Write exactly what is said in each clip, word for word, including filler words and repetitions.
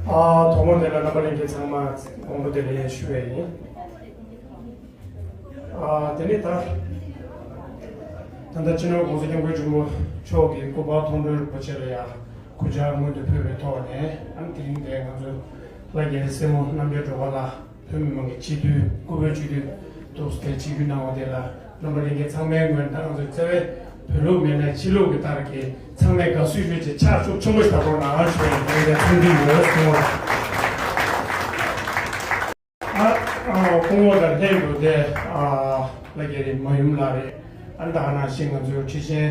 ཨ། ཐོག་མར་དེ་ལ་རྣམ་པ་ལྷན་རྒྱས་ཚང་མ་དགོང་དྲོ་བདེ་ལེགས་ཞུ་བ་ཡིན། ཨ། དེ་ནས་ད་ད་ལྟ་སྤྱི་ནོར་༸གོང་ས་༸སྐྱབས་མགོན་ཆེན་པོ་མཆོག་གི་སྐུ་པར་མཐོང་གྲོལ་རིན་པོ་ཆེ་ལ་ཡང་གུས་ཕྱག་སྔོན་དུ་ཕུལ་བའི་ཐོག་ནས། ཨ་ནི་དེ་རིང་འདིར་ང་ཚོ་ལྷ་རྒྱལ་རི་སྲས་མོ་རྣམ་རྒྱལ་སྒྲོལ་དཀར་ལགས། བོད་མི་མང་གི་སྤྱི་འཐུས། སྐུ་བོད་སྤྱི་འཐུས་འདུག་སེ་ཆིབས་བསྒྱུར་གནང་བ་དེ་ལ་རྣམ་པ་ལྷན་རྒྱས་ཚང་མའི་ངོས་ནས། ད་ང་ཚོ་རྩ་བའི་བོད་ལུགས་མེད་ན་ཕྱི་ལུགས་ཀྱི་ལྟར་གྱི་ཚང་མས་དགའ་བསུ་ཞུས་བྱས་ཕྱག་ཤུགས་ཆེན་པོ་ཞིག་བརྡབ་རོགས་གནང་ཞུ་བའི་ངས་འཚམས་འདྲི་ཡོད་གསུངས་པ། ཨ། ཨ། སྐུ་ངོ་དང་ལྷན་དུ་དེ། ཨ། ལྷ་རྒྱལ་རི་མ་ཡུམ་ལགས་རེད། ཨ་ནི་ད་ག་ནང་བཞིན་ང་ཚོའི་ཁྲི་ཆེན་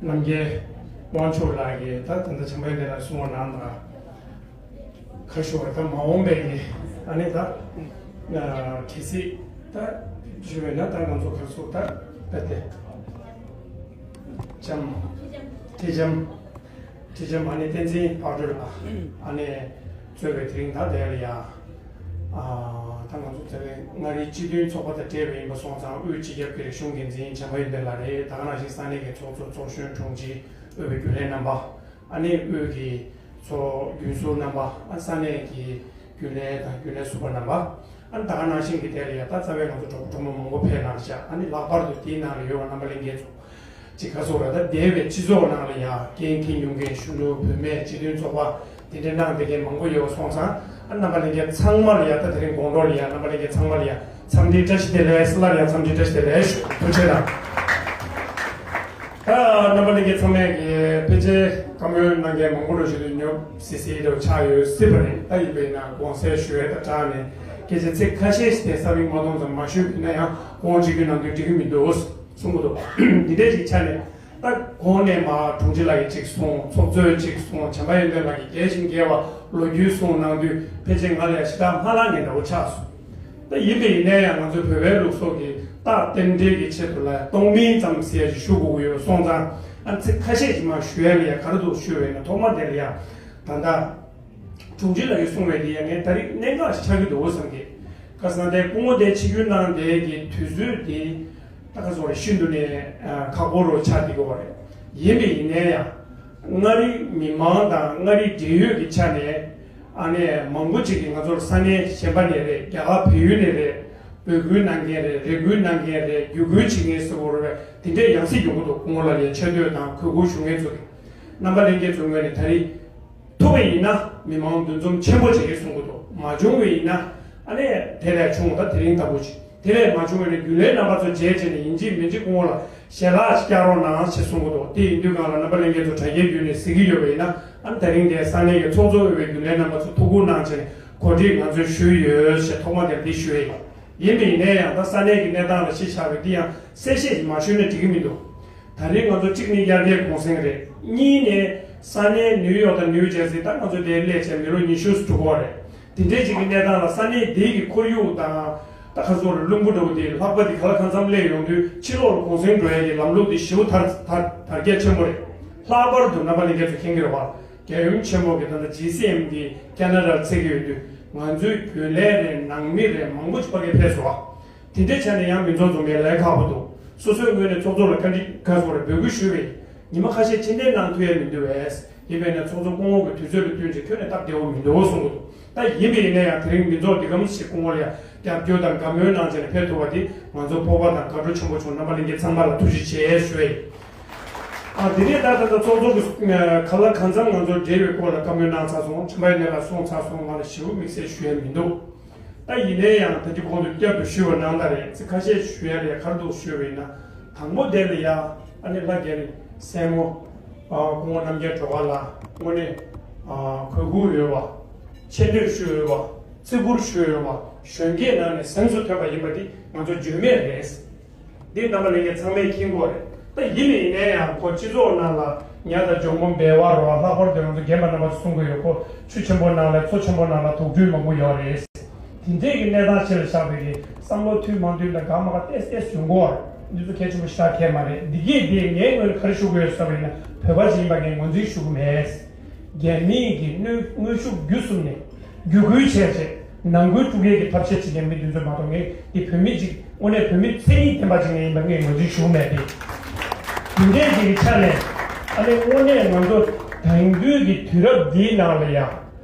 རྣམ་རྒྱལ་དབང་ཕྱུག་ལགས་ཀྱིས་ད་ད་ལྟ་བྱམས་པ་ཡོན་ཏན་ལགས་གསུངས་པ་ནང་དང་། ཁ་ཤོར་བ་ད་མ་འོངས་པའི་གི། ཨ་ནི་ད་གལ་སྲིད་ད་ཞུ་བས་ན། ད་ང་ཚོ་ག་ཚོད་ད་ད་དེ་ལྕམ། ཁྲི་ལྕམ། ཁྲི་ལྕམ་ཨ་ནི་བསྟན་འཛིན་ཕག་གྲུ་ལགས། ཨ་ནི་གཙོས་པའི་དེ་རིང་ད་དེ་ལ་ཡ། ཨ། ད་ང་ཚོ་རྩ་བའི་མངའ་རིས་སྤྱི་མཐུན་ཚོགས་པ་དང་འབྲེལ་བ་ཡིན་པ་སོང་ཙང་། དབུས་སྤྱི་ཁྱབ་ཀྱི་རིག་གཞུང་འགན་འཛིན་བྱམས་པ་ཡོན་ཏན་ལགས་རེད། ད་ག་ནང་བཞིན་ས་གནས་ཀྱི་ཚོགས་གཙོ། ཚོགས་གཞོན། དྲུང་ཆེ། དབུས་པའི་རྒྱུན་ལས་རྣམ་པ། ཨ་ནི་དབུས་ཀྱི་ཚོགས་རྒྱུན་ཟུར་རྣམ་པ། ཨ། ས་གནས་ཀྱི་རྒྱུན་ལས་དང་རྒྱུན་ལས་ཟུར་པ་རྣམ་པ། ཨ་ནི་ད་ག་ནང་བཞིན་གྱི་དེ་ལ་ཡ་ད་རྩ་བའི་ང་ཚོ་གྲོགས་པོ་གྲོགས་མོ་མང་པོ་ཕེབས་གནང་ཤག་ཨ་ནི་ལྷག་པར་དུ་དེའི་ནང་ལ་ཡོད་པ་རྣམ་པ་ལྷན་རྒྱས་ཚོ་ཅིག་ག་ཚོད་ར། ད་འདས་པའི་སྤྱི་ཚོགས་ནང་ལ་ཡ་འགན་འཁྱེར་མྱོང་མཁན་གཞོན་ནུ་བུད་མེད་སྤྱི་མཐུན་ཚོགས་པ་དེ་འདྲ་གནང་བསྡད་མཁན་མང་པོ་ཡོད་པ་སོང་ཙང་། ཨ། རྣམ་པ་ལྷན་རྒྱས་ཚང་མ་ལ་ཡ། ད་དེ་རིང་དགོང་དྲོ་ལ་ཡ་རྣམ་པ་ལྷན་རྒྱས་ཚང་མ་ལ་ཡ་འཚམས་འདྲི་བཀྲ་ཤིས་བདེ་ལེགས། སླར་ཡང་འཚམས་འདྲི་བཀྲ་ཤིས་བདེ་ལེགས་ཞུ། ཐུགས་རྗེ་གནང་། ད་རྣམ་པ་ལྷན་རྒྱས་ཚང་མས་ཀྱི་ཕལ་ཆེར་བཀའ་མོལ་གནང་མཁན་མང་པོ་ལ་ཞུ་དུས་ཉོབ་སི་སི་འདྲ་བོ་ཆགས་ཡོད་སྲིད་པ་རེད། ད་ཡིན་པས་ན་དགོངས་སེལ་ཞུ་ཡས་དང་སྦྲགས་ནས་སྐད་ཆ་ཚིག་ཁ་ཤས་ཤིག་དེ་ས་མིག་མ་མཐོང་ཙམ་མ་ཞུས་པ་ཡིན་ན་ཡང་དགོངས་འགྲེལ་རྒྱུ་ནང་དོན་འགྲིག་གི་མི་འདུག་གསུང་གི་འདུག་འདི་འདྲའི་ཞིག་ཆ་ནས། ད་གོང་ནས་མར་དྲུང་ཆེ་ལགས་ཀྱིས་གཅིག་གསུངས། ཚོགས་གཙོས་གཅིག་གསུངས། བྱམས་པ་ཡོན་ཏན་ལགས་ཀྱིས་རྒྱས་ཤིང་རྒྱས་པ་ལོ་རྒྱུས་གསུངས་གནང་དུས། ཕལ་ཆེར་ང་ལ་ཞེ་དྲག་མ་ལྷག་མཁན་འདྲ་བོ་ཆགས་སོང་། ད་ཡིན་པ་ཡིན་ན་ཡང་ང་ཚོའི་བོད་པའི་ལུགས་སྲོལ་གྱི་རྟགས་རྟེན་འབྲེལ་གྱི་ཆེད་དུ་ལ་སྟོང་མིན་ཙམ་ཟེར་ཡ་ཞིག་ཞུ་དགོས་ཀྱི་ཡོད་སོང་ཙང་། ཨ། ཚིག་ཁ་ཤས་ཤིག་མར་ཞུ་ཡ་ལ་ཡ། ག་རེ་འདུག་ཞུ་བས་ན། ཐོག་མ་དེ་ལ་ཡ་ད་ལྟ་དྲུང་ཆེ་ལགས་ཀྱིས་གསུངས་པའི་དེ་ཡ་ངས་ད་རེས་གནད་འགག་ཞིག་ཆགས་ཀྱི་འདུག་བསམ་གི། ཁ་སང་དེ་སྐུ་ངོ་དེ་ཆིབས་བསྒྱུར་གནང་དེ་གི་དུས་ཚོད་དེ་ད་ག་ཚོད་རེད། ཤིན་ཏུ་ནས་ཨ་ཁག་པོ་རུ་ཆགས་བསྡད་ཀྱི་ཡོད་རེད། ཡིན་པ་ཡིན་ན་ཡང་མངའ་རིས་མི་མང་དང་མངའ་རིས་འབྲེལ་ཡོད་ཀྱི་ཆ་ནས། ཨ་ནི་མང་པོ་ཅིག་གིས་ང་ཚོར་ས་གནས་གཞན་པ་ནས་རེད། རྒྱ་གར་བལ་ཡུལ་ནས་རེད། འབོད་སྐུལ་གནང་མཁན་རེད། རེ་སྐུལ་གནང་མཁན་རེད། བརྒྱུད་སྐུལ་བྱེད་མཁན་ཟེར་དགོས་རེད། དེ་འདྲས་ཡང་སེ་ཡོང་གི་འདུག་སྐུ་ངོ་ལ་ཡ་ཆེ་བསྟོད་དང་གུས་བཀུར་ཞུ་མཁན་ཚོ་གིས། རྣམ་པ་ལྷན་རྒྱས་ཚོའི་ངོས་ནས་ད་རེས་ཐུབ་པ་ཡིན་ན་མི་མང་འདུ་འཛོམས་ཆེན་པོ་བྱེད་ཀྱི་གསུང་གི་འདུག་མ་བྱུང་བ་ཡིན་ན། ཨ་ནི་དེ་ལས་བྱུང་། ད་དེ་རིང་ལྟ་བུ་ཅིག་དེ་ལས་མ་བྱུང་བ་ཡིན་ན། རྒྱུན་ལས་རྣམ་པ་ཚོ་མཇལ་བྱས་ནས་ཡིན་གཅིག་མིན་གཅིག་སྐུ་ངོ་ལ་ཞལ་ལག་ཅིག་བཀྱག་རོགས་གནང་ཞེས་གསུང་གི་འདུག་དེ་ཡིན་དུས་སྒང་ལ་རྣམ་པ་ལྷན་རྒྱས་ཚོ་དྲ་རྒྱའི་བརྒྱུད་ནས་གཟིགས་ཀྱི་ཡོད་པ་ཡིན་ན། ཨ་ནི་དེ་རིང་འདིར་ས་གནས་ཀྱི་ཚོགས་གཙོ་དབུས་པའི་རྒྱུན་ལས་རྣམ་པ་ཚོ་ཐུགས་ཁུར་གནང་བྱས་ནས་གོ་སྒྲིག་ང་ཚོས་ཞུས་ཡོད་ཞེས་ཐོག་མ་དེར་འདི་ཞུ་ཡས་ཡིན། ཡིན་པ་ཡིན་ན་ཡང་ད་ས་གནས་ཀྱི་གནས་སྟངས་ལ་གཞི་བཞག་པའི་འདི་ཡང་གསལ་བཤད་ཅིག་མ་ཞུས་ན་འགྲིག་གི་མི་འདུག་ད་རེས་ང་ཚོ་གཅིག་ནི་དབྱར་ཁའི་གུང་སེང་རེད། གཉིས་ནས་ས་གནས་ནིའུ་ཡོག་དང་ནིའུ་ཇར་སི། ད་ང་ཚོ་དེར་སླེབས་བྱས་མི་ལོ་ཉི་ཤུ་ཙམ་འགྲོ་གི་རེད། དེ་འདྲའི་ཅིག་གི་གནས་སྟངས་ལ་ས་གནས་དེ་གི་ཁོར་ཡུག་དང་། ད་ག་ཚོད་རེད། རླུང་བུ་འདྲ་བོ་དེ་ལྷགས་པ་དེ་ག་ལ་གང་འཚམ་སླེབས་ཡོང་དུས། ཕྱི་ལོགས་ལ་གུང་སེང་འགྲོ་ཡ་གི་ལམ་ལུགས་དེ་ཞེ་པོ་དར་དར་དར་རྒྱས་ཆེན་པོ་རེད། ལྷག་པར་དུ་རྣམ་པ་ལྷན་རྒྱས་ཚོ་མཁྱེན་གྱི་རེད་བ། རྒྱལ་ཡུམ་ཆེན་མོ་གི་ད་ལྟ་ཇི་སི་ཨེམ་དེ་ཁེ་ན་ཌར་འཚོལ་གྱི་ཡོད་དུས། ང་ཚོའི་རྒྱུན་ལས་རེད། ནང་མི་རེད། མང་པོ་ཅིག་ཕ་གིར་ཕེབས་སོང་བ། དེ་འདྲའི་ཆ་ནས་ཡང་མི་འཛོམས་འཛོམས་ཡས་ལས་ཁག་པོ་འདུག་སོ་སོའི་ངོས་ནས་ཚོགས་གཙོ་ལ་བཀའ་འདྲི་ག་ཚོད་རེད། འབོད་སྐུལ་ཞུས་པས། ཉི་མ་ཁ་ཤས་ཕྱིར་འཐེན་གནང་ཐུབ་ཡས་མི་འདུག་བས། ཡིན་པས་ན་ཚོགས་གཙོ་སྐུ་ངོ་གི་དུས་ཚོད་ལ་བསྟུན་བྱས་ཁྱོན་ནས་སྟབས་བདེ་བོ་མི་འདུག་གསུང་གི་འདུག་ད་ཡིན་པ་ཡིན་ན་ཡང་དེ་རིང་མི་ཚོགས་འདི་གམ་ཞིག་སྐུ་ངོ་ལ་ཡང་རྒྱབ་སྐྱོར་དང་དགའ་མོས་གནང་བྱས་ནས་ཕེབས་ཐུབ་པ་འདི་ང་ཚོ་སྤོབས་པ་དང་དགའ་སྤྲོ་ཆེན་པོ་བྱུང་། རྣམ་པ་ལྷན་རྒྱས་ཚང་མ་ལ་ཐུགས་རྗེ་ཆེ་ཞུ་ཡས་ཡིན། ཨ། དེ་ནས་ད་ད་ལྟ་ཚོགས་གཙོ་གི་ག་ལ་གང་འཚམ་ང་ཚོར་འབྲེལ་བའི་སྐོར་ལ་བཀའ་མོལ་གནང་ཚར་སོང་། བྱམས་པ་ཡོན་ཏན་ལགས་གསུངས་ཚར་སོང་། ང་ལ་ཞེ་པོ་དམིགས་བསལ་ཞུ་ཡས་མི་འདུག་ད་ཡིན་ན་ཡང་ད་ཅི་གོང་དུ་བསྐྱར་དུ་ཞུས་པ་ནང་ལྟར་རེད། ཚིག་ཁ་ཤས་ཞུ་ཡ་ལས་ག་རེ་འདུག་ཞུས་པ་ཡིན་ན། དང་པོ་དེ་ལ་ཡ་ཨ་ནི་ལྷ་རྒྱལ་རི་སྲས་མོ། ཨ། སྐུ་ངོ་རྣམ་རྒྱལ་སྒྲོལ་དཀར་ལགས་དངོས་གནས། ཨ། གུས་བཀུར་ཡོད་པ། ཆེ་བསྟོད་ཞུ་འོས་པ། བརྩི་བཀུར་ཞུ་འོས་པ། གཞོན་སྐྱེས་ནང་ནས་གཟེངས་སུ་ཐོན་པ་ཡིན་པ་འདི་ང་ཚོ་བརྗོད་མེད་རེད། འདི་རྣམ་པ་ལྷན་རྒྱས་ཚང་མས་མཁྱེན་གྱི་ཡོད་རེད། ད་ཡིན་ནའི་ཡིན་ནའི་ཡང་ཁོ་སྤྱི་ཚོགས་ནང་ལ་ཉ་དང་འཇོལ་མོ་འབལ་བ་རེད་བ། ལྷག་པར་དུ་ང་ཚོ་རྒན་པ་རྣམ་པ་ཚོ་གསུང་གི་ཡོད། ཁོ་ཆུ་ཆེན་པོ་ནང་ལ་མཚོ་ཆེན་པོ་ནང་ལ་དུག་སྦྲུལ་མང་པོ་ཡོད་རེད། དེ་འདྲས་ཀྱི་གནས་སྟངས་ཆེ་ལ་བཞག་པའི་གི་བསམ་བློ་མཐུན་མ་མཐུན་དང་དགའ་མ་དགའ་ཏོག་ཙམ་ཡོང་གི་ཡོད་རེད། འདི་ཚོ་གལ་ཆེན་པོ་ཞེ་དྲག་གང་ཡང་མ་རེད། འདི་གས་འདི་ངའི་ངོས་ནས་ག་རེ་ཞུ་དགོས་ཡོད་ཟེར་བ་ཡིན་ན། བོད་པ་ཞིག་ཡིན་པ་ངས་ངོས་འཛིན་ཞུ་གི་མེད། རྒྱ་མིའི་གི་དངོས་དངོས་ཤུགས་བརྒྱུད་གསུམ་ནས་བརྒྱུད་སྐུལ་བྱས་རྗེས་ནང་ཁུལ་དཀྲུག་ཡས་ཀྱི་ཐབས་ཤེས་བྱེད་མཁན་མི་འདི་ཚོ་མ་གཏོགས། ངས་འདི་བོད་མི་ཅིག་དངོས་གནས་བོད་མི་མཚན་ཉིད་ལྡན་པ་ཅིག་ཡིན་པ་ངས་ངོས་འཛིན་ཞུ་གི་མེད་དེ། དེ་འདྲས་ཅིག་གི་ཆ་ནས་ཨ་ནི་དངོས་གནས་ང་ཚོ་དེང་དུས་ཀྱི་དུས་རབས་འདིའི་ནང་ལ་ཡང་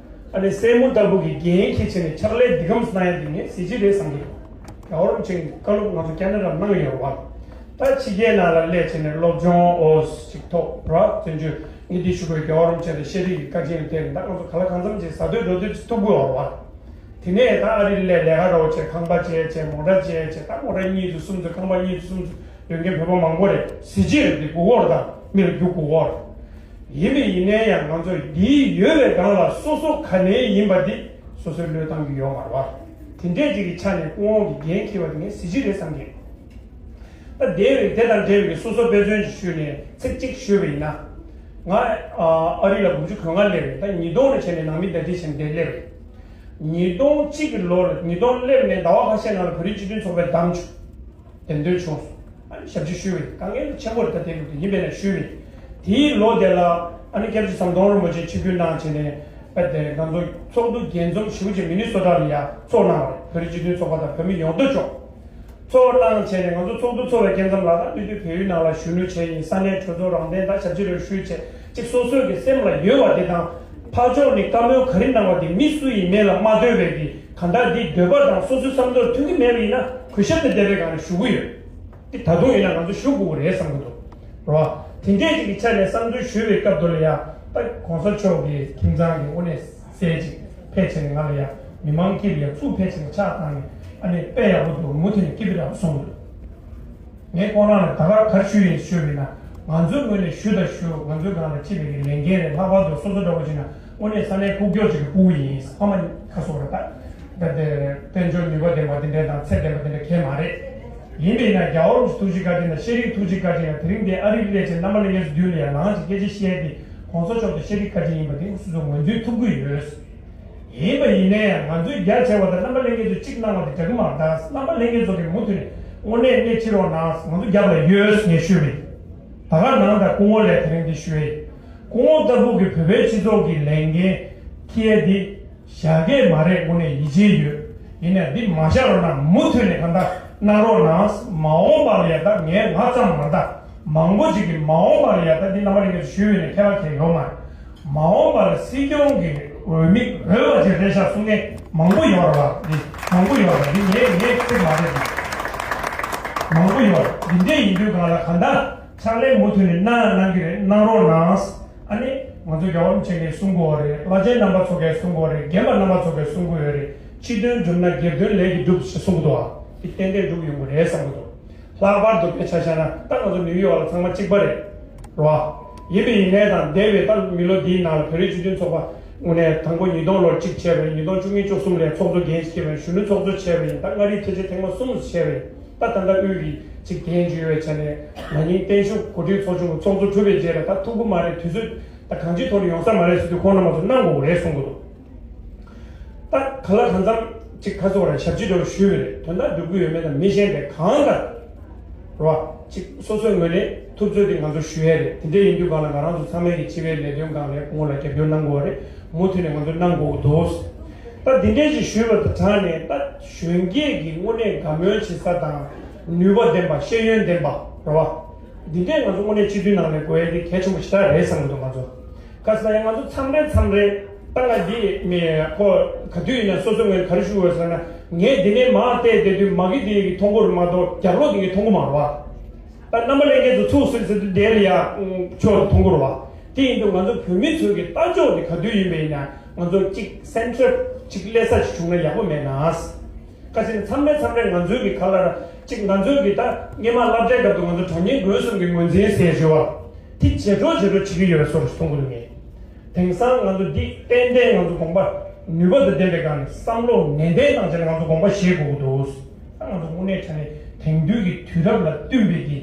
ཨ་ནི་སྲས་མོ་ལྟ་བུ་གི་འགན་འཁྱེར་བྱས་ནས་ཕྱག་ལས་འདི་གམ་གནང་ཡ་འདི་ངས་གཟི་བརྗིད་རེད་བསམ་གི་འདུག་རྒྱལ་བ་རིན་པོ་ཆེ་གི་བཀའ་སློབ་ང་ཚོ་རྒྱ་ནག་ལ་གནང་ཡོད་རེད་བ། ད་ཕྱི་རྒྱལ་ནང་ལ་སླེབས་བྱས་ནས་སློབ་སྦྱོང་འོ་ཅིག་ཐོབ་ར། བཙན་བྱོལ་ངས་འདི་ཞུ་དགོས། རྒྱལ་བ་རིན་པོ་ཆེ་དང་ཤེས་རིག་གི་བཀའ་དྲིན་ལ་བརྟེན་ནས་ད་ང་ཚོ་ག་ལ་གང་འཚམ་ཅིག་ཟ་འདོད་འགྲོ་འདོད་ཅིག་ཐུབ་ཀྱི་ཡོད་རེད་བ། དེ་ནས་ད་ཨ་རི་སླེབས་ལས་ཀ་རོགས་བྱས། ཁང་པ་བྱས་བྱས། མོ་ཊ་བྱས་བྱས། ད་མོ་ཊ་གཉིས་ཚོ་གསུམ་ཚོ། ཁང་པ་གཉིས་ཚོ་གསུམ་ཚོ་ཡོད་མཁན་བོད་པ་མང་པོ་རེད། གཟི་བརྗིད་རེད། འདི་དགོས་ཀྱི་རེད། ད་མི་ལ་རྒྱུ་དགོས་ཀྱི་རེད། ཡིན་པས་ཡིན་ནའི་ཡང་ང་ཚོ་འདི་ཡོད་པའི་སྒང་ལ་སོ་སོ་ག་ནས་ཡིན་པ་འདི་སོ་སོའི་བློས་བཏང་གི་ཡོད་མ་རེད་བ། དེ་འདྲས་ཅིག་གི་ཆ་ནས་སྐུ་ངོ་གི་འགན་འཁྱེར་བ་དེ་ངས་གཟི་བརྗིད་རེད་བསམ་གི། ད་འདས་པའི་དེ་དང་འབྲེལ་བའི་སོ་སོ་དཔེ་མཚོན་ཅིག་ཞུས་ནས་ཚིག་གཅིག་ཞུས་པ་ཡིན་ན། ང་ཨ་རི་ལ་དགུ་བཅུ་གོ་ལྔ་སླེབས་རེད། ད་ཉིས་སྟོང་ནས་བྱས་ནས་ནང་མི་བདའ་འདེད་བྱས་ནས་འདིར་སླེབས་རེད། ཉིས་སྟོང་གཅིག་གི་ལོར་ཉིས་སྟོང་སླེབས་ནས་ཟླ་བ་ཁ་ཤས་ནང་ལ་བོད་རིགས་སྤྱི་མཐུན་ཚོགས་པའི་གདམ་བྱུང་། འདེམས་ཐོན་བྱུང་སོང་། ཨ་ནི་ཞབས་ཕྱི་ཞུས་པ་ཡིན། དཀའ་ངལ་ཆེན་པོ་རེད། ད་དེ་ལོ་དེ་ཡིན་པས་ན་ཞུས་པ་ཡིན། དེའི་ལོ་དེ་ལ་ཨ་ནི་སྐྱབས་རྗེ་ཟམ་གདོང་རིན་པོ་ཆེ་ཆིབས་བསྒྱུར་གནང་བྱས་ནས་ཨ་དེ་ང་ཚོ་ཚོགས་འདུ་རྒྱས་འཛོམས་ཞེ་པོ་ཅིག་མི་ནི་སོ་ཊ་ལ་ཡ་ཚོགས་གནང་བ་རེད། བོད་རིགས་སྤྱི་མཐུན་ཚོགས་པ་དང་བོད་མི་ཡོངས་བསྡོམས་ཅོག་ཚོགས་གནང་བྱས་ནས་ང་ཚོ་ཚོགས་འདུ་ཚོགས་པའི་སྐབས་མཚམས་ལ་ད་དེ་དུས་བལ་ཡུལ་ནང་ལ་གཞོན་ནུ་བྱས་ཡིན། ས་གནས་གྲོས་ཚོགས་རང་བདེན་དང་ཞབས་ཕྱི་རེ་ཞུས་བྱས་ཅིག་སོ་སོའི་གི་སེམས་ལ་ཡོད་པ་དེ་དང་། ཕར་ཕྱོགས་ནས་བཀའ་མོལ་ག་རེ་གནང་བ་དེ་མི་སུ་ཡིན་མིན་ལ་མ་ལྟོས་པའི་གི་གང་ལྟར་འདི་འདོད་པ་དང་སོ་སོའི་བསམ་ཚུལ་མཐུན་གྱི་མེད་པ་ཡིན་ན་གུས་ཞབས་དང་ལྡན་པའི་སྒང་ནས་ཞུ་གི་ཡོད། འདི་ད་དུང་ཡིན་ན་ང་ཚོ་ཞུ་དགོས་ཀྱི་རེད་བསམ་གྱི་འདུག་རེད་བ། དེ་འདྲས་ཅིག་གི་ཆ་ནས་བསམ་ཚུལ་ཞུ་བའི་སྐབས་དུ་ལ་ཡ། ད་གོང་ས་མཆོག་གི་ཁྱིམ་ཚང་གི་དངོས་གནས་སྲས་ཅིག་ཕེབས་བྱས་ནས་ང་ལ་ཡ་མི་མང་དཀྱིལ་ལ་ཡ་ཚུར་ཕེབས་བྱས་ནས་ཕྱག་བཏང་ནས་ཨ་ནི་དཔེ་ཡག་པོ་འདུག་མུ་མཐུད་ནས་keep it up གསུངས་འདུག་ངས་ཁོང་རང་ལ་ད་ག་ག་རེ་ཞུས་ཡིན་ཞུས་པ་ཡིན་ན། ང་ཚོའི་ངོས་ནས་ཞུ་དང་ཞུ། ང་ཚོའི་སྒང་ལ་ཕྱི་པའི་ལས་འགན་རེད། ལྷག་པར་དུ་སོ་སོ་འདྲ་པོ་བྱས་ན་དངོས་གནས་ས་གནས་ཕུགས་རྒྱང་ཅིག་གི་ཕྲུ་གུ་ཡིན། ཕ་མ་ཁ་སོ་རེད། ད་ད་དེ་དཔལ་འབྱོར་ནུས་པ་ལྡན་པ་དེ་འདྲ་དང་ཚད་ལྡན་པ་དེ་འདྲ་གང་ཡང་མ་རེད། ཡིན་པས་ན་རྒྱལ་བ་རིན་པོ་ཆེ་ཐུགས་རྗེ་བཀའ་དྲིན་དང་ཤེས་རིག་ཐུགས་རྗེ་བཀའ་དྲིན་ལ་དེ་རིང་འདིར་ཨ་རིར་སླེབས་བྱས་རྣམ་པ་ལྷན་རྒྱས་ཚོའི་མདུན་ལ་ཡང་ནང་ཅིག་སྐད་ཆ་བཤད་དེ་གོང་ས་མཆོག་དང་ཤེས་རིག་བཀའ་དྲིན་ཡིན་པ་དེ་སོ་སོས་ངོས་འཛིན་ཐུབ་ཀྱི་ཡོད། ཡིན་པ་ཡིན་ནའི་ང་ཚོས་རྒྱ་ཆེ་བ་དང་རྣམ་པ་ལྷན་རྒྱས་ཚོས་གཅིག་གནང་བ་དེ་འདྲ་གི་མ་རེད། ད་རྣམ་པ་ལྷན་རྒྱས་ཚོ་གིས་མུ་མཐུད་ནས་དངོས་གནས་སྣེ་ཁྲིད་རོགས་གནང་། ང་ཚོ་རྒྱབ་ལ་ཡོད་ངས་ཞུས་པ་ཡིན། ད་ག་ནང་དང་སྐུ་ངོ་ལ་དེ་རིང་འདི་ཞུ་ཡ་ཡིན། སྐུ་ངོ་ལྟ་བུ་གི་བོད་པའི་སྤྱི་ཚོགས་ཀྱི་ལས་འགན་འཁྱེར་ཡ་འདི་བཞག་གི་མ་རེད། དངོས་གནས་ཡིད་ཆེས་ཡོད། ཡིན་ནའི་འདི་མ་བཞག་རོགས་གནང་། མུ་མཐུད་ནས་གང་ལྟར་གནང་རོགས་གནང་། མ་འོངས་པ་ལ་ཡ་ད་ངས་ང་ཙམ་མ་རེད། ད་མང་པོ་ཅིག་གིས་མ་འོངས་པ་ལ་ཡ་ད་འདི་རྣམ་པ་ལྷན་རྒྱས་ཚོས་ཞུས་པ་ཡིན་ན་ཁྱད་པར་གང་ཡང་ཡོད་མ་རེད། མ་འོངས་པར་སྲིད་སྐྱོང་གི་འོས་མི་འོས་པ་ཅིག་རེད་ཤག་གསུང་མཁན་མང་པོ་ཡོད་རེད་བ། འདི་མང་པོ་ཡོད་རེད། འདི་ངས་ངས་ཚིག་མ་རེད། མང་པོ་ཡོད་རེད། འདི་འདྲས་ཡིན་དུས་གང་ལ་གང་ལྟར་ཕྱག་ལས་མུ་མཐུད་ནས་གནང་གནང་གི་རེད། གནང་རོགས་གནང་། ཨ་ནི་ང་ཚོ་རྒྱལ་བ་རིན་པོ་ཆེ་གིས་གསུང་གི་ཡོད་རེད། བླ་ཆེན་རྣམ་པ་ཚོ་གིས་གསུང་གི་ཡོད་རེད། རྒན་པ་རྣམ་པ་ཚོ་གིས་གསུང་གི་ཡོད་རེད། སྤྱི་དོན་བསྒྲུབ་ན་སྒེར་དོན་ལས་ཀྱིས་འགྲུབ་ཞེས་གསུང་གི་འདུག་བ། འདི་ཏན་ཏན་འགྲུབ་ཡོང་གི་རེད་བསམ་གི་འདུག་ལྷག་པར་དུ་དཔེ་ཆ་བཞག་ན་ད་ང་ཚོ་ནིའུ་ཡོག་ལ་ཚང་མ་གཅིག་པ་རེད། རེད་བ། ཡིན་པས་ཡིན་ནའི་དང་འདས་པའི་ད་མི་ལོ་འདིའི་ནང་ལ་བོད་རིགས་སྤྱི་མཐུན་ཚོགས་པ་དངོས་གནས་དང་པོ་ཉིས་སྟོང་ལོར་གཅིག་བྱས་པ་ཡིན། ཉིས་སྟོང་བཅུ་གཉིས་བཅུ་གསུམ་ལ་ཚོགས་གཙོ་འགན་བཞེས་པ་ཡིན། གཞོན་ནུ་ཚོགས་གཙོ་བྱས་པ་ཡིན། ད་མངའ་རིས་ཐེ་ཆེ་ཐེངས་མ་གསུམ་བྱས་པ་ཡིན། ད་ད་ལྟ་དབུས་ཀྱི་གཅིག་འགན་བཅོལ་བའི་ཆ་ནས་ན་ནིང་བརྟན་བཞུགས་གོ་སྒྲིག་ཚོགས་ཆུང་གི་ཚོགས་གཙོ་གྲུབ་པའི་རྗེས་ལ་ད་ཐུག་གི་མ་རེད། དུས་ཚོད་ད་གང་ཅིའི་ཐོག་ནས་ཡོང་ས་མ་རེད་ཟེར་དུས་ཁོང་རྣམ་པ་ཚོ་གནང་དགོས་རེད་གསུང་གི་འདུག་ད་ག་ལ་གང་འཚམ་ཅིག་ཁ་སོ་ར་ཞབས་ཕྱི་འདྲ་བོ་ཞུས་པ་རེད། དོན་དག་འགྲུབ་ཀྱི་ཡོད་མེད་དང་མི་གཞན་པས་གང་ལྟར་རོ་ཅིག་སོ་སོའི་ངོས་ནས་ཐུབ་ཚོད་དེ་ང་ཚོ་ཞུ་ཡས་རེད། དེ་འདྲ་ཡིན་དུས་གང་ལ་ང་རང་ཚོ་ཚང་མས་ཀྱི་སྤྱི་པའི་ལས་དོན་སྒང་ལ་སྐུ་ངོ་ལ་རྒྱབ་སྐྱོར་གནང་དགོས་རེད། མུ་མཐུད་ནས་ང་ཚོ་གནང་དགོས་འདུག་ད་འདི་འདྲ་ཞིག་ཞུས་པ་དང་སྦྲགས་ནས་ད་གཞོན་སྐྱེས་ཀྱི་དངོས་གནས་དགའ་མོས་བྱེད་ས་དང་ནུས་པ་ལྡན་པ་ཤེས་ཡོན་ལྡན་པ་རོ་བ། འདི་འདྲས་ང་ཚོ་དངོས་གནས་སྤྱི་འཐུས་ནང་ནས་དགོས་ཡས་དེ་གལ་ཆེན་པོ་ཞེ་དྲག་རེད་བསམ་གྱི་འདུག་ང་ཚོ། ག་ཟེར་ན་ཡང་ང་ཚོ་མཚམས་རེ་མཚམས་རེ་ད་ང་འདི་མི་ཁོ་ག་དུས་ཡིན་ན་སོ་སོ་ངས་ག་རེ་ཞུ་དགོས་ཟེར་ན། ངས་འདི་ནས་མར་བལྟས་བསྡད་དུས་མ་གི་འདི་གི་མཐོང་གི་རེད་མ་གཏོགས་རྒྱབ་ལོགས་འདི་གི་མཐོང་གི་མ་རེད་བ། ད་རྣམ་པ་ལྷན་རྒྱས་ཚོ་ཚུགས་སུ་ཟེར་དུས་དེ་ལ་ཡ་ཕྱོགས་མཐོང་གི་རེད་བ། དེ་ཡིན་དུས་ང་ཚོ་བོད་མི་ཚོ་གི་ལྟ་ཕྱོགས་འདི་ག་དུས་ཡིན་པ་ཡིན་ན་ང་ཚོ་གཅིག་སེམས་ཁྲལ་གཅིག་སླེབས་ས་ཞིག་བྱུང་ན་ཡག་པོ་མེད་ན། ཁ་ཅིག་མཚམས་རེ་མཚམས་རེ་ང་ཚོའི་གི་ཁ་ལ་ར་གཅིག་ང་ཚོའི་གི་ད་སྔོན་མ་སློབ་གྲྭའི་སྐབས་དུ་ང་ཚོ་དྲ་བརྙན་དགོན་གསུམ་གྱི་ངོས་འཛིན་ཟེར་ཞུ་བ་དེ་ཇེ་དྲག་ཇེ་དྲག་བྱེད་ཀྱི་ཡོད་པའི་བཟོ་འདྲ་མཐོང་གི་འདུག་ངས། དེང་སང་ང་ཚོ་འདི་ཏན་ཏན་ང་ཚོ་དགོངས་པ་ནུས་པ་དང་ལྡན་པའི་སྒང་ནས་བསམ་བློ་ནན་ཏན་གནང་བྱས་ནས་ང་ཚོ་དགོངས་པ་བཞེས་དགོས་ཀྱི་འདུག་ད་ང་ཚོ་དངོས་གནས་དྲང་གནས་དེང་དུས་ཀྱི་དུས་རབས་ལ་བསྟུན་པའི་གི་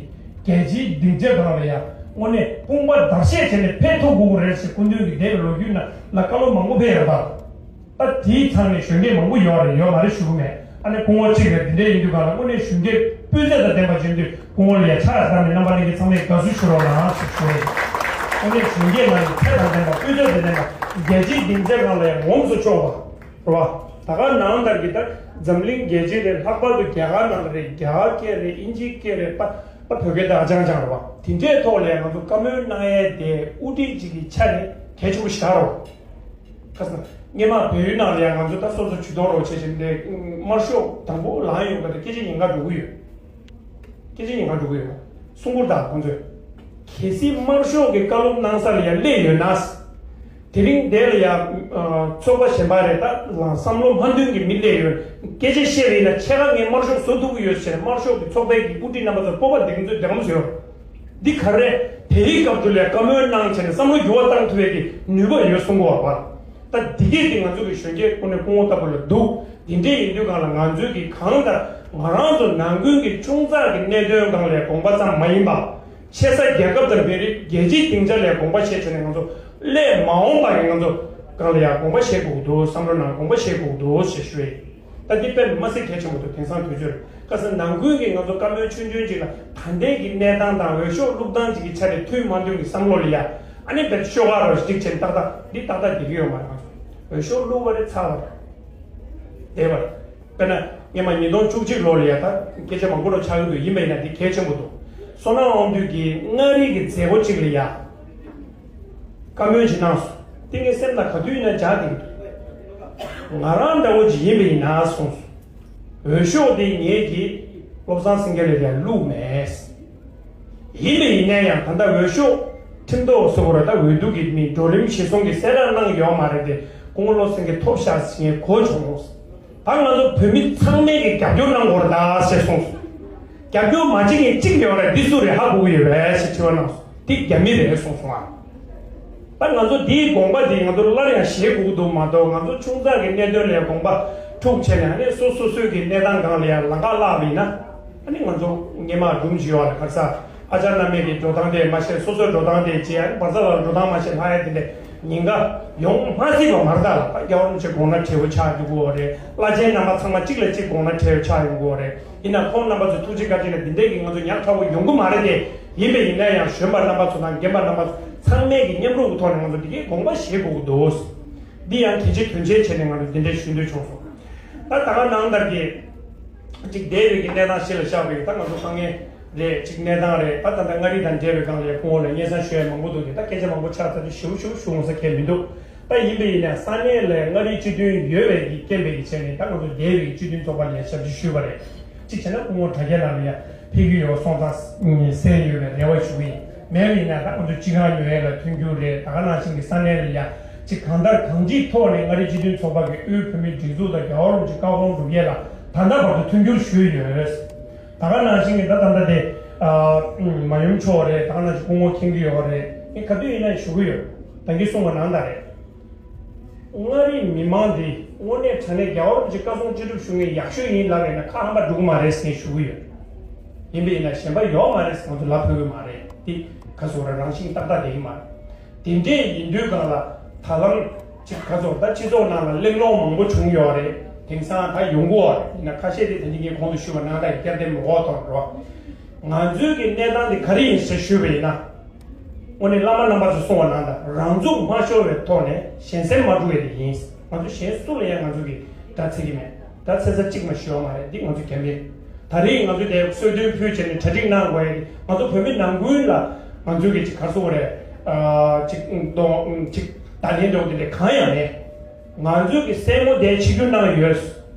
རྒྱལ་སྤྱིའི་སྡིངས་ཆ་སྒང་ལ་ཡང་དངོས་གནས་དཔུང་པ་བརྡར་ཤ་བྱས་ནས་ཕེབས་ཐུབ་དགོས་ཀྱི་རེད་ཞེས་སྐུ་མདུན་གྱིས་འདས་པའི་ལོ་རྒྱུས་ནང་ལ་བཀའ་སློབ་མང་པོ་ཕེབས་ཡོད་པ། ད་དེའི་ཚང་ནས་གཞོན་སྐྱེས་མང་པོ་ཡོད་རེད། ཡོད་མ་རེད་ཞུ་གི་མེད། ཨ་ནི་སྐུ་ངོ་གཅིག་རེད། འདི་འདྲས་ཡིན་དུས་གང་ལ་དངོས་གནས་གཞོན་སྐྱེས་སྤུས་ཚད་དང་ལྡན་པ་བྱེད་དུས་སྐུ་ངོ་ལ་ཡ་ཕྱག་བརྡབས་ནས་རྣམ་པ་ལྷན་རྒྱས་ཚང་མས་དགའ་བསུ་ཞུ་རོགས་གནང་ཞེས་ཞུ་རེད། དངོས་གནས་གཞོན་སྐྱེས་ནང་ནས་ཚད་དང་ལྡན་པ་སྤུས་ཚད་དང་ལྡན་པ་རྒྱལ་སྤྱིའི་སྡིངས་ཆའི་སྒང་ལ་ཡང་ངོམས་སུ་ཆོག་པ་རེད་བ། ད་ག་ནང་ལྟར་གྱི་ད་འཛམ་གླིང་རྒྱལ་སྤྱི་རེད། ལྷག་པར་དུ་རྒྱ་གར་ནང་ལ་རེད། རྒྱ་གར་སྐད་རེད། དབྱིན་ཇིའི་སྐད་རེད། ད་ད་བོད་སྐད་ད་ཨ་ཅང་ཅང་རེད་བ། དེ་འདྲའི་ཐོག་ལ་ཡང་ང་ཚོ་བཀའ་མོལ་གནང་ཡས་དེ་དབུ་ཁྲིད་ཅིག་གི་ཆ་ནས་གལ་ཆེན་པོ་ཞེ་དྲག་རེད་བ། ཁ་སང་ སྔོན་མ་བལ་ཡུལ་ནང་ལ་ཡང་ང་ཚོ་ད་སོ་སོ་ཇུས་གཏོགས་རོགས་བྱེད་བཞིན་དེ་དམར་ཤོག་དང་པོ་ལངས་ཡོང་ག་དེ་སྐད་ཆ་ཉེན་ཁ་འགྲོ་གི་ཡོད། སྐད་ཆ་ཉེན་ཁ་འགྲོ་གི་ཡོད། གསུང་གུར་དང་ཁོང་ཚོས། གལ་སྲིད་དམར་ཤོག་གི་བཀའ་སློབ་གནང་ས་ལ་ཡང་སླེབས་ཡོད་ན། དེ་རིང་འདིར་ཡང་ཚོགས་པ་གཞན་པ་རེད་ད་ལ་བསམ་བློ་མ་མཐུན་གྱི་མི་སླེབས་ཡོད། སྐད་ཆ་བཤད་པ་ཡིན་ན་ཆེ་ཁ་ངས་དམར་ཤོག་བཟོ་ཐུབ་ཀྱི་ཡོད་ཟེར་དམར་ཤོག་གི་ཚོགས་པའི་གི་དབུ་ཁྲིད་རྣམ་པ་ཚོར་སྤོབས་པ་འདི་ཚོས་འདེམས་ཟེར། འདི་ག་རེ། དེའི་སྐབས་དུ་ལས་བཀའ་མོལ་གནང་བྱས་ནས་བསམ་བློ་འགྱུར་བ་བཏང་ཐུབ་པའི་གི་ནུས་པ་ཡོད་གསུང་གོ་བ། ད་འདི་གས་དེ་ང་ཚོ་གི་གཞོན་སྐྱེས་ཀུན་ནས་སྐུ་ངོ་ལྟ་བུ་ལ་འདུག་འདི་འདྲས་ཡིན་དུས་གང་ལ་ང་ཚོས་གི་གང་ལྟར་ང་རང་ཚོ་ནང་ཁུལ་གྱི་ཆུང་ཙག་གི་གནད་དོན་སྒང་ལས་དགོངས་པ་ཙམ་མ་ཡིན་པ། ཆེ་ས་རྒྱལ་ཁབ་དང་བོད་རིགས་རྒྱལ་སྤྱིའི་སྡིངས་ཆ་ལས་དགོངས་པ་བཞེས་བྱས་ནས་ང་ཚོ་སླད་མ་འོངས་པ་གི་ང་ཚོ་སྒང་ལ་ཡང་དགོངས་པ་བཞེས་དགོས་ཀྱི་འདུག་བསམ་བློ་ནང་དགོངས་པ་བཞེས་དགོས་ཀྱི་འདུག་ཞེས་ཞུ་ཡི། ད་འདི་དཔེ་མ་སྲིད་གལ་ཆེན་པོ་འདུག་དེང་སང་དུས་ཚོད་རེད། ཁ་སང་ནང་ཁུལ་གྱི་ང་ཚོ་བཀའ་མོལ་ཆུང་ཆུང་ཅིག་ལ་ད་ལྟའི་གི་གནས་སྟངས་དང་འོས་ཤོག་བླུག་སྟངས་ཅིག་གི་ཆ་ནས་མཐུན་མ་མཐུན་གྱི་བསམ་བློ་ལ་ཡ། ཨ་ནི་བེད་ཤོག་ཁག་རོ་ཞིག་བྱས་ཏག་ཏག་འདི་ཏག་ཏག་འགྲིག་གི་ཡོད་མ་རེད། ང་ཚོ་འོས་ཤོག་བླུག་པ་རེད་ཚར་བ་རེད། བསྡད་པ་རེད། དཔེར་ན་སྔོན་མ་ཉིས་སྟོང་བཅུ་གཅིག་ལོ་ལ་ཡ་ད་སྐད་ཆ་མང་པོ་རོ་ཆགས་ཀྱི་འདུག་ཡིན་པ་ཡིན་ན་འདི་གལ་ཆེན་པོ་འདུག་བསོད་ནམས་དབང་འདུས་ཀྱིས་མངའ་རིས་ཀྱི་མཛད་སྒོ་གཅིག་ལ་ཡ། བཀའ་མོལ་ཅིག་གནང་སོང་། དེ་ངའི་སེམས་ལ་ག་དུས་ཡིན་ན་འཇགས་བསྡད་ཀྱི་འདུག་ང་རང་འདྲ་བོ་ཅིག་ཡིན་པ་ཡིན་ན་གསུངས་སོང་། འོས་ཤོག་དེ་ངེད་ཀྱིས་བློ་བཟང་སེང་གེ་ལ་ཡང་བླུགས་མེད། ཡིན་པ་ཡིན་ན་ཡང་ད་ལྟ་འོས་ཤོག་ཁྲིམས་ཐོག་སོ་བོར་ད་འོས་བསྡུ་གི་མི་བགྲོ་གླེང་བྱེད་སོང་གི་གསལ་བསྒྲགས་གནང་ཡོད་མ་རེད་དེ། སྐུ་ངོ་བློ་བཟང་སེང་གེ་ཐོབ་ཤག་ཟེར་ངས་གོ་བྱུང་། ད་ང་ཚོ་བོད་མི་ཚང་མས་ཀྱི་རྒྱབ་སྐྱོར་གནང་དགོས་རེད་ད་ཞེས་གསུངས་སོང་། རྒྱབ་སྐྱོར་མ་བྱེད་མཁན་གཅིག་ཡོད་རེད། འདི་སུ་རེད་ཧ་གོ་གི་ཡོད་པས་ཞེས་དྲི་བ་གནང་སོང་། འདི་རྒྱ་མི་རེད་གསུངས་སོང་ཨ། ད་ང་ཚོ་འདིའི་དགོངས་པ་འདི་ང་ཚོ་སླར་ཡང་བཞེས་དགོས་ཀྱི་འདུག་མ་གཏོགས་ང་ཚོ་ཆུང་ཙག་གི་གནད་དོན་ལས་དགོངས་པ་འཁྲུག་བྱས་ནས་ཨ་ནི་སོ་སོ་སོའི་གི་གནས་སྟངས་སྒང་ལ་ཡང་ལམ་ཁ་བརླག་པ་ཡིན་ན་ཨ་ནི་ང་ཚོ་སྔོན་མ་སྒྲུང་བྱས་ཡོད་རེད། ག་རེ་ཟེར། ཨ་ཅག་རྣམ་གཉིས་ཀྱི་འགྲོ་སྟངས་དེ་མ་ཤེས། སོ་སོའི་འགྲོ་སྟངས་དེ་བྱས། ཨ་ནི་བར་ཚ་ལ་འགྲོ་སྟངས་མ་ཤེས་ལྷག་ཡ་དེ་འདྲས་ཉེན་ཁ་ཡོང་མ་སྲིད་པ་མ་རེད་ད། ད་རྒྱལ་བ་རིན་པོ་ཆེ་དགོངས་ན་བྲེལ་བོ་ཆགས་འགྲོ་གི་ཡོད་རེད། བླ་ཆེན་རྣམ་པ་ཚང་མ་གཅིག་ལ་གཅིག་དགོངས་ན་བྲེལ་བོ་ཆགས་ཡོང་གི་ཡོད་རེད། ཡིན་ན་ཁོང་རྣམ་པ་ཚོ་ཐུགས་རྗེ་བཀའ་དྲིན་ལ་འདི་འདྲས་ཀྱི་ང་ཚོ་ཉག་ཕྲ་བོ་ཡོང་གི་མ་རེད་དེ། ཡིན་པ་ཡིན་ན་ཡང་གཞོན་པ་རྣམ་པ་ཚོ་དང་རྒན་པ་རྣམ་པ་ཚོ་ཚང་མས་ཀྱི་མཉམ་རུབ་ཀྱི་ཐོག་ནས་ང་ཚོ་འདི་གའི་དགོངས་པ་བཞེས་དགོས་ཀྱི་འདུག་འདི་ཡང་གལ་ཆེ་དོན་ཆེན་བྱས་ནས་ང་ཚོ་འདི་འདྲས་ཞུ་འདོད་བྱུང་སོང་། ད་ད་ག་ནང་ལྟར་གྱི་ཅིག་འདས་པའི་གི་གནས་སྟངས་གཞི་ལ་བཞག་པའི་ད་ང་ཚོ་དཀའ་ངལ་རེད། ཅིག་གནས་སྟངས་རེད། ད་ད་ལྟ་མངའ་རིས་དང་འབྲེལ་བའི་སྒང་ལ་སྐུ་ངོ་ལ་སྙན་སེང་ཞུ་ཡ་མང་པོ་འདུག་གི། ད་སྐད་ཆ་མང་པོ་ཆགས་ཚར་དུས་ཞིབ་ཞིབ་ཞུ་འོང་ས་གལ་མི་འདུག་ད་ཡིན་པ་ཡིན་ན་ས་གནས་ལ་མངའ་རིས་སྤྱི་མཐུན་ཡོད་པའི་གི་རྐྱེན་པས་ཀྱི་བྱས་ནས་ད་ང་ཚོ་འདས་པའི་གི་སྤྱི་མཐུན་ཚོགས་པ་ལ་ཞབས་ཕྱི་ཞུས་པ་རེད། གཅིག་བྱས་ན་སྐུ་ངོ་དྲ་རྒྱ་ནང་ལ་ཡ་ཕེབས་ཀྱི་ཡོད་སོང་ཙང་གསན་ཡོད་པའི་རེ་བ་ཞུ་གི་ཡིན། མེད་པ་ཡིན་ན་ད་ང་ཚོ་སྤྱི་ཁང་ཉོ་ཡས་ལ་མཐུན་འགྱུར་རེད། ད་ག་ནང་བཞིན་གྱི་ས་གནས་ལ་ཡ་གཅིག་གང་ལྟར་གང་ཅིའི་ཐོག་ནས་མངའ་རིས་སྤྱི་མཐུན་ཚོགས་པ་གི་དབུས་བོད་མིའི་སྒྲིག་འཛུགས་དང་རྒྱལ་བ་རིན་པོ་ཆེ་བཀའ་དགོངས་སྒྲུབ་ཡས་ལ་ད་ལྟ་བར་དུ་མཐུན་འགྱུར་ཞུས་ཡོད། ད་ག་ནང་བཞིན་གྱི་ད་ད་ལྟ་དེ་ཨ་མ་ཡུམ་མཆོག་རེད། ད་ག་ནང་བཞིན་སྐུ་ངོ་མཁྱེན་གྱི་ཡོད་རེད། ངས་ག་དུས་ཡིན་ན་ཞུ་གི་ཡོད། ད་གིན་གསུངས་པ་ནང་ལྟར་རེད། མངའ་རིས་མི་མང་འདི་དངོས་གནས་དྲང་གནས་རྒྱལ་བ་རིན་པོ་ཆེ་བཀའ་གསུང་ཅི་སྒྲུབ་ཞུ་མཁན་ཡག་ཤོས་ཡིན་ལབ་ཡིན་ན་ཁ་ཧམ་པ་འགྲོ་གི་མ་རེད་ཟེར་ཞུ་གི་ཡོད། ཡིན་པ་ཡིན་ན་གཞན་པ་ཡོད་མ་རེད་ཟེར་ང་ཚོ་ལབ་ཕོད་ཀྱི་མ་རེད། འདི་ག་ཟེར་རང་བཞིན་ཏག་ཏག་བསྡད་ཀྱི་མ་རེད། དེ་འདྲས་ཡིན་དུས་སྒང་ལ་ད་ལམ་ཅིག་ག་ཚོད་ད་སྤྱི་ཚོགས་ནང་ལ་གླེང་སློང་མང་པོ་བྱུང་ཡོད་རེད། དེང་སང་ད་ཡོང་གི་ཡོད་རེད། ཡིན་ན་ཁ་ཤས་དེ་ད་ནི་ངས་གོང་དུ་ཞུས་པ་ནང་ལྟར་བསྐྱར་ཟློས་མི་འོག་ཐོག་འགྲོ། ང་ཚོའི་གི་གནས་སྟངས་དེ་ག་རེ་ཡིན་ཟེར་ཞུས་པ་ཡིན་ན། དངོས་གནས་བླ་མ་རྣམ་པ་ཚོས་གསུངས་པ་ནང་ལྟར་རང་ཚུགས་མ་ཤོར་བའི་ཐོག་ནས་གཞན་སེམས་མ་འཁྲུག་ཡས་དེ་ཡིན། ང་ཚོ་གཞན་སུ་ལ་ཡང་ང་ཚོ་གི་དགྲ་འཚེ་གི་མེད། དགྲ་འཚེ་ས་གཅིག་མ་ཞུ་བ་མ་རེད། འདི་ང་ཚོ་རྒྱ་མི་རེད། ད་རེས་ང་ཚོས་དེ་གསོལ་སྟོན་ཕུལ་བྱས་ནས་གྲ་སྒྲིག་གནང་དགོས་ཡས་དེ་ང་ཚོ་བོད་མི་ནང་ཁུལ་ལ་ང་ཚོ་གི་ཅིག་ག་རེ་ཟེར་དགོས་རེད། ཨ་ཅིག་གདོང་ཅིག་བརྡ་ལན་འདྲ་བོ་དེ་འདྲ་གང་ཡང་མེད། ང་ཚོས་ཀྱི་སྲས་མོ་དེ་ཆིབས་བསྒྱུར་གནང་ཡོད།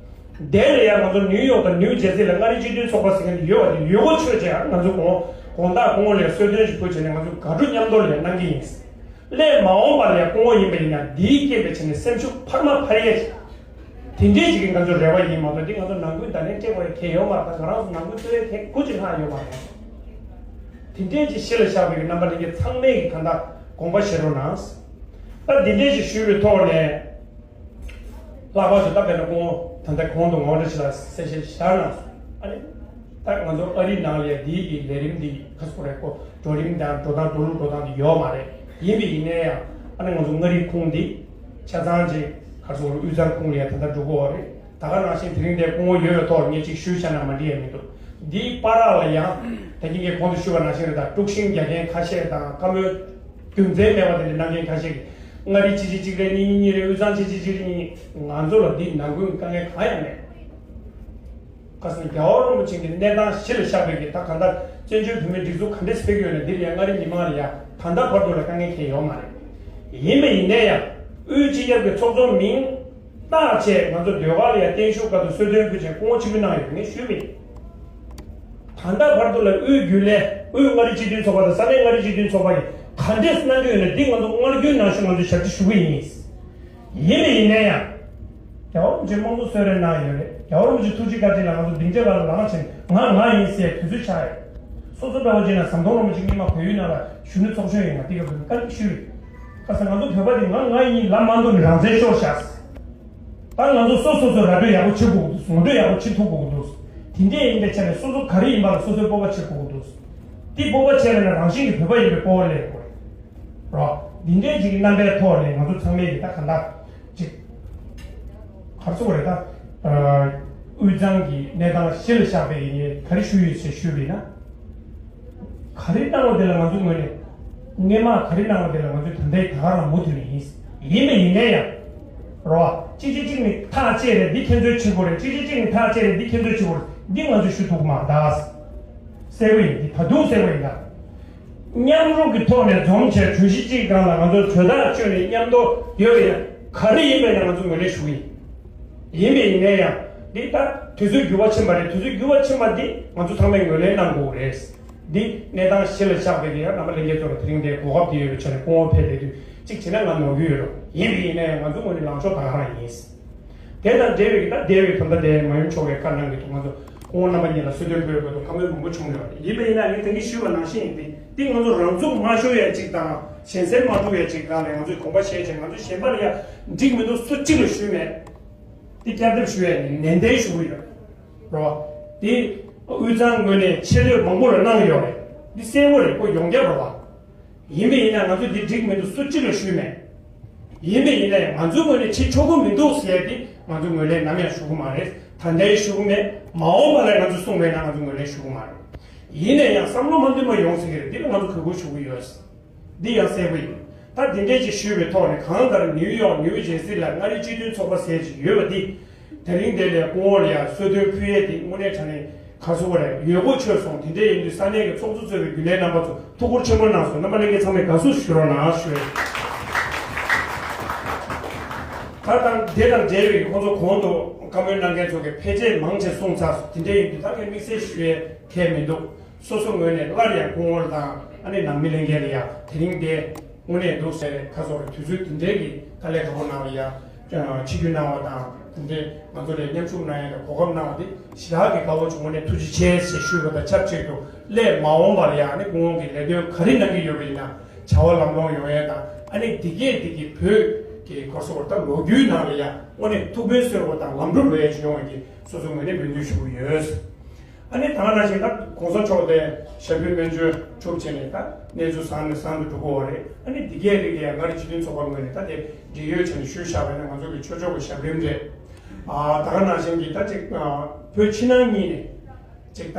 དེ་ལ་ཡང་ང་ཚོ་ནིའུ་ཡོག་དང་ནིའུ་ཇེར་སི་ལ་མངའ་རིས་སྤྱི་མཐུན་ཚོགས་པ་ཟེར་མཁན་ཡོད་པ་དེ་ཡོད་དགོས་ཆོག་ཅེས་ང་ཚོ་དགོངས་དགོངས་དག་སྐུ་ངོ་ལ་གསོལ་སྟོན་ཞིག་ཕུལ་བྱས་ནས་ང་ཚོ་དགའ་སྤྲོ་མཉམ་དུ་ལ་གནང་གི་ཡིན། སླད་མ་འོངས་པ་ལ་ཡང་སྐུ་ངོ་ཡིན་པ་ཡིན་ན་འདིའི་རྐྱེན་པས་བྱས་ནས་སེམས་ཤུགས་འཕར་མ་འཕར་ཡས། དེ་འདྲས་ཅིག་གི་ང་ཚོ་རེ་བ་ཡིན་མ་གཏོགས་འདི་ང་ཚོ་ནང་ཁུལ་བརྡ་ལན་སྤྲད་དགོས་ཡ་གང་ཡོད་མ་རེད། ང་རང་ཚོ་ནང་ཁུལ་རྩོད་ཡ་གང་ཁུར་ཅིག་ལྷག་ཡོད་མ་རེད། དེ་འདྲས་ཅིག་གཞི་ལ་བཞག་པའི་རྣམ་པ་ལྷན་རྒྱས་ཚང་མས་ཀྱི་ད་ལྟ་དགོངས་པ་བཞེས་རོགས་གནང་། ད་འདི་འདྲས་ཅིག་ཞུས་པའི་ཐོག་ནས། ལྷག་པར་དུ་ད་དཔེར་ན་སྐུ་ངོ་ད་ལྟ་གོང་དུ་ངོ་སྤྲོད་ཞིག་ལ་གསལ་བཤད་བཞག་གནང་སོང་། ཨ་ནི། ད་ང་ཚོ་ཨ་རིའི་ནང་ལ་ཡ་འདིའི་གི་ལས་རིམ་འདི་ག་ཚོད་རེད་ཀོ། འགྲོ་རིམ་དང་འགྲོ་སྟངས་འགྲོ་ལུགས་འགྲོ་སྟངས་འདི་ཡོད་མ་རེད། ཡིན་པ་ཡིན་ན་ཡང་ཨ་ནི་ང་ཚོ་མངའ་རིས་ཁོངས་འདི་ཆ་ཚང་ཅིག་ག་ཚོད་དབུས་གཙང་ཁོངས་ལ་ཡ་ད་ལྟ་འགྲོ་གི་ཡོད་རེད། ད་ག་ནང་བཞིན་དེ་རིང་འདིར་སྐུ་ངོ་ཡོད་པའི་ཐོག་ངས་ཅིག་ཞུས་བཞག་ན་མ་འགྲིག་ཡ་མི་འདུག་འདིའི་བར་ལ་ཡང་ད་གིན་ངས་གོང་དུ་ཞུས་པ་ནང་བཞིན་རེད། ད་དཀྲུག་ཤིང་རྒྱག་མཁན་ཁ་ཤས་དང་བཀའ་མོལ་རྒྱུ་མཚན་མེད་པ་དེ་འདྲ་གནང་མཁན་ཁ་ཤས་ཀྱིས་མངའ་རིས་ཆེ་ཆེ་གཅིག་རེད། གཉིས་གཉིས་གཉིས་རེད། དབུས་གཙང་ཆེ་ཆེ་གཅིག་རེད། གཉིས་གཉིས། ང་ཚོ་ལ་འདི་ནང་ཁུལ་དཀའ་ངལ་གང་ཡང་མེད། ཁ་སང་རྒྱལ་བ་རིན་པོ་ཆེ་གི་གནས་སྟངས་གཞི་ལ་བཞག་པའི་གི་ད་གང་ལྟར་བཙན་བྱོལ་བོད་མིའི་སྒྲིག་འཛུགས་ག་འདྲས་སྤེལ་གྱི་ཡོད་ན་འདིར་ཡང་མངའ་རིས་མི་མང་ལ་ཡང་ད་ལྟ་བར་དུ་ལ་དཀའ་ངལ་གང་ཡང་ཡོད་མ་རེད། ཡིན་པ་ཡིན་ནའི་ཡང་ དབུས་སྤྱི་ཁྱབ་ཀྱི་ཚོགས་གཙོ་མིང་བཏགས་བྱས་ང་ཚོ་ཟློས་གར་ལ་ཡང་བརྟན་བཞུགས་སྐབས་སུ་གསོལ་སྟོན་ཕུལ་བྱས་སྐུ་ངོ་ཆིབས་བསྒྱུར་གནང་ཡོད་ངས་ཞུས་མེད། ད་ལྟ་བར་དུ་ལ་དབུས་རྒྱུན་ལས་དབུས་མངའ་རིས་སྤྱི་མཐུན་ཚོགས་པ་དང་ས་གནས་མངའ་རིས་སྤྱི་མཐུན་ཚོགས་པ་ཡིས་ག་འདྲས་གནང་གི་ཡོད་ན་འདི་ང་ཚོ་སྔར་རྒྱུན་ནང་བཞིན་ང་ཚོས་ཞབས་ཕྱི་ཞུ་གི་ཡིན། ཡིན་པ་ཡིན་ན་ཡང་། རྒྱལ་བ་རིན་པོ་ཆེ་དམངས་གཙོ་གསོལ་རས་གནང་ཡོད་རེད། རྒྱལ་བ་རིན་པོ་ཆེ་ཐུགས་རྗེ་བཀའ་དྲིན་ལ་ང་ཚོ་སྡིངས་ཆ་ལ་ལངས་ཕྱིན་ང་ང་ཡིན་ཟེར་དུས་ཚོད་ཆགས་ཡོད། སོ་སོ་འདྲ་བོ་བྱས་ན་ཟམ་གདོང་རིན་པོ་ཆེ་སྔོན་མ་བལ་ཡུལ་ནང་ལ་གཞོན་ནུ་ཚོགས་གཞོན་ཡིན་ང་འདི་སྐབས་སུ་བཀའ་འདྲི་ཞུས་རེད། ཁ་སང་ང་ཚོ་བོད་པ་དེ་ང་ང་ཡིན་ལབ་མ་འདུག་ནས་རང་བཙན་ཤོར་བཞག་ད་ང་ཚོ་སོ་སོ་སོ་ར་སྤྲོད་ཡག་པོ་བྱེད་དགོས་ཀྱི་འདུག་ངོ་སྤྲོད་ཡག་པོ་བྱེད་ཐུབ་དགོས་ཀྱི་འདུག་དེ་འདྲས་ཡིན་པའི་ཆ་ནས་སོ་སོ་ག་རེ་ཡིན་པ་ལ་སོ་སོའི་སྤོབས་པ་བྱེད་དགོས་ཀྱི་འདུག་དེ་སྤོབས་པ་བྱས་པ་ན་རང་བཞིན་གྱིས་བོད་པ་ཡིན་པའི་སྤོབས་པ་སླེབས་དགོས་རེད། རོ། འདི་འདྲས་ཅིག་གི་རྣམ་པའི་ཐོག་ནས་ང་ཚོ་ཚང་མས་ཀྱི་ད་ག་འདྲ་ཅིག་ག་རེ་ཟེར་དགོས་རེད་ད། དབུས་གཙང་གི་གནས་སྟངས་གཞི་ལ་བཞག་པའི་ཡིན་ག་རེ་ཞུ་ཡོད་ཅེས་ཞུས་པ་ཡིན་ན། ག་རེ་གནང་བ་དེ་ལ་ང་ཚོའི་ངོས་ནས། སྔོན་མ་ག་རེ་གནང་བ་དེ་ལ་ང་ཚོས་ད་ལྟའི་ད་ག་རང་མུ་མཐུད་ནས་ཡིན། ཡིན་པ་ཡིན་ནའི་ཡང་། རོ། གཅིག་གིས་གཅིག་ནི་ཐག་བཅད་རེད་འདི་ཁྱེད་ཚོའི་བྱེད་དགོས་རེད་གཅིག་གིས་གཅིག་ནི་ཐག་བཅད་རེད་འདི་ཁྱེད་ཚོའི་བྱེད་དགོས་རེད་འདི་ང་ཚོས་ཞུ་ཐུབ་ཀྱི་མ་རེད་ད། གསལ་པོ་ཡིན་འདི་ད་དུང་གསལ་པོ་ཡིན་ད། མཉམ་རུབ་ཀྱི་ཐོག་ནས་འཛོམས་བྱས་གྲོས་གཞི་གཅིག་སྒང་ལ་ང་ཚོ་གྲོས་ཐག་གཅོད་ནས་མཉམ་དུ་ཡོད་པ་ཡིན་ན་ག་རེ་ཡིན་པ་ཡིན་ན་ང་ཚོ་ངོས་ལེན་ཞུ་གི་ཡིན། ཡིན་པ་ཡིན་ན་ཡང་འདི་ལྟར་དུས་ཚོད་འགྱུར་བ་ཕྱིན་པ་རེད་དུས་ཚོད་འགྱུར་བ་ཕྱིན་པ་འདི་ང་ཚོ་ཚང་མས་ངོས་ལེན་གནང་དགོས་རེད། འདི་གནས་སྟངས་གཞི་ལ་བཞག་པའི་གི་ཡང་རྣམ་པ་ལྷན་རྒྱས་ཚོ་ལ་དེ་རིང་འདིའི་གོ་སྐབས་འདི་ཡོད་པའི་ཆ་ནས་སྐུ་ངོ་ཕེབས་བསྡད་དུས་གཅིག་བྱས་ན་ང་ནོར་གྱི་ཡོད་རེད། ཡིན་པ་ཡིན་ན་ཡང་ང་ཚོ་ངོས་ནས་ལངས་ཕྱོགས་ད་ག་རང་ཡིན། དེ་དང་འབྲེལ་བའི་ད་འདས་པའི་ད་ལྟ་དེ་མ་ཡུམ་མཆོག་གིས་བཀའ་གནང་གི་འདུག་ང་ཚོ་སྐུ་ངོ་རྣམ་པ་གཉིས་ལ་གསོལ་སྟོན་ཕུལ་བའི་སྐབས་སུ་བཀའ་མོལ་མང་པོ་བྱུང་ཡོད་རེད། ཡིན་པ་ཡིན་ན་ངས་ད་གིན་ཞུས་པ་ནང་བཞིན་ཡིན་ཏེ་འདི་ང་ཚོ་རང་ཚུགས་མ་ཤོར་ཡ་གཅིག་དང་གཞན་སེམས་མ་འཁྲུག་ཡ་གཅིག་སྒང་ལ་ང་ཚོས་དགོངས་པ་བཞེས་བྱས་ང་ཚོ་གཞན་པ་ལ་ཡ་འགྲིག་མི་འདུག་སུ་གཅིག་ལ་ཞུས་མེད། འདི་བསྐྱར་ཟློས་ཞུ་ཡ་ནི་ནན་ཏན་ཞུ་གི་ཡོད་རེད་བ། འདི་དབུས་གཙང་ངོས་ནས་ཆེ་བསྟོད་མང་པོ་ལ་གནང་ཡོད་རེད། འདི་གསལ་པོ་རེད་ཁོ་ཡོངས་ཁྱབ་རེད་བ། ཡིན་པ་ཡིན་ན་ང་ཚོས་འདི་འགྲིག་མི་འདུག་སུ་གཅིག་ལ་ཞུས་མེད། ཡིན་པ་ཡིན་ན་ཡང་ང་ཚོའི་ངོས་ནས་བྱེད་ཆོག་གི་མི་འདུག་ཟེར་ཏེ་ང་ཚོ་ངོས་ལེན་ནམ་ཡང་ཞུ་གི་མ་རེད། ད་ལྟའི་ཞུ་གི་མེད། མ་འོངས་པ་ལ་ང་ཚོས་གསུངས་པས་ན་ང་ཚོ་ངོས་ལེན་ཞུ་གི་མ་རེད། ཡིན་ན་ཡང་བསམ་བློ་མ་མཐུན་པ་ཡོང་སྲིད་ཀྱི་རེད། འདི་ལ་ང་ཚོ་གུས་བཀུར་ཞུ་གི་ཡོད། འདི་ཡང་གསལ་པོ་ཡིན། ད་འདི་འདྲས་ཅིག་ཞུས་པའི་ཐོག་ནས་གང་ལྟར་ནིའུ་ཡོག་ནིའུ་ཇེར་སི་ལ་མངའ་རིས་སྤྱི་མཐུན་ཚོགས་པ་ཟེར་ཅིག་ཡོད་པ་འདི། དེ་རིང་འདི་ལས་སྐུ་ངོ་ལ་ཡང་གསོལ་སྟོན་ཕུལ་ཡས་འདི་དངོས་གནས་དྲང་གནས་ག་ཚོད་པ་རེད་ཡོད་དགོས་ཆོད་སོང་། དེ་འདྲས་ཡིན་དུས་ས་གནས་ཀྱི་ཚོགས་གཙོ་གཙོས་པའི་རྒྱུན་ལས་རྣམ་པ་ཚོ་ཐུགས་ཁུར་ཆེན་པོ་གནང་སོང་། རྣམ་པ་ལྷན་རྒྱས་ཚང་མས་དགའ་བསུ་ཞུ་རོགས་གནང་ཞུ། ད་དང་དེ་དང་འབྲེལ་བའི་ཁོང་ཚོ་གོང་དུ་བཀའ་མོལ་གནང་མཁན་ཚོ་གིས་ཕལ་ཆེར་མང་ཆེ་གསུངས་ཚར་སོང་། དེ་འདྲས་ཡིན་དུས་ད་ངས་དམིགས་བསལ་ཞུ་ཡས་གལ་མི་འདུག་སོ་སོ་ངོས་ནས་སླར་ཡང་སྐུ་ངོ་དང་ཨ་ནེ་ནང་མི་ལྷན་རྒྱས་ལ་ཡང་དེ་རིང་འདི་དངོས་གནས་འདུག་ཟེར་ཁ་སོགས་ཀྱི་དུས་ཚོད་འདི་འདྲའི་གི་དཀའ་ལས་ཁག་པོ་གནང་བ་ཡ། ཆིབས་བསྒྱུར་གནང་བ་དང་དེ་འདྲའི་ང་ཚོ་ལ་མཉམ་ཞུགས་གནང་ཡ་དང་གོ་སྐབས་གནང་བ་འདི་ཞེ་དྲག་གི་དགའ་པོ་བྱུང་། དངོས་གནས་ཐུགས་རྗེ་ཆེ་ཞེས་ཞུས་པ་དང་ཆབས་ཅིག་ཏུ་སླད་མ་འོངས་པར་ཡང་ཨ་ནེ་སྐུ་ངོ་གི་ལས་དོན་ག་རེ་གནང་གི་ཡོད་པ་ཡིན་ན་བྱ་བ་ལམ་ལྷོང་ཡོང་ཡ་དང་ཨ་ནེ་འདི་གས་འདི་གི་བོད་ཀྱི་སྐོར་སོགས་ད་ལོ་རྒྱུས་ནང་ལ་ཡང་དངོས་གནས་ཐུགས་ཕན་གསོས་པ་དང་ལམ་འགྲོ་འགྲོ་ཡ་ཅིག་ཡོང་བ་གི་སོ་སོ་ངོས་ནས་སྨོན་འདུན་ཞུ་གི་ཡོད། ཨ་ནི་ད་ག་ནང་བཞིན་ད་གོང་ས་མཆོག་ལ་ཞབས་པུས་སྨན་བཅོས་གྲུབ་བྱས་ནས་ད་གནས་ཚུལ་བཟང་ནས་བཟང་དུ་འགྲོ་གི་ཡོད་རེད། ཨ་ནི་འདི་གས་རིགས་ལ་ཡང་མངའ་རིས་སྤྱི་མཐུན་ཚོགས་པ་ངོས་ནས་ད་དེ་འབྲེལ་ཡོད་བྱས་ནས་ཞུས་བཞག་པ་ཡིན་ན་ང་ཚོ་གི་ཆོས་ཕྱོགས་ཀྱི་ཞབས་རིམ་རེད། ཨ་ད་ག་ནང་བཞིན་གྱི་ད་ཅིག་བོད་ཕྱི་ནང་གཉིས་ནས་ཅིག་ད་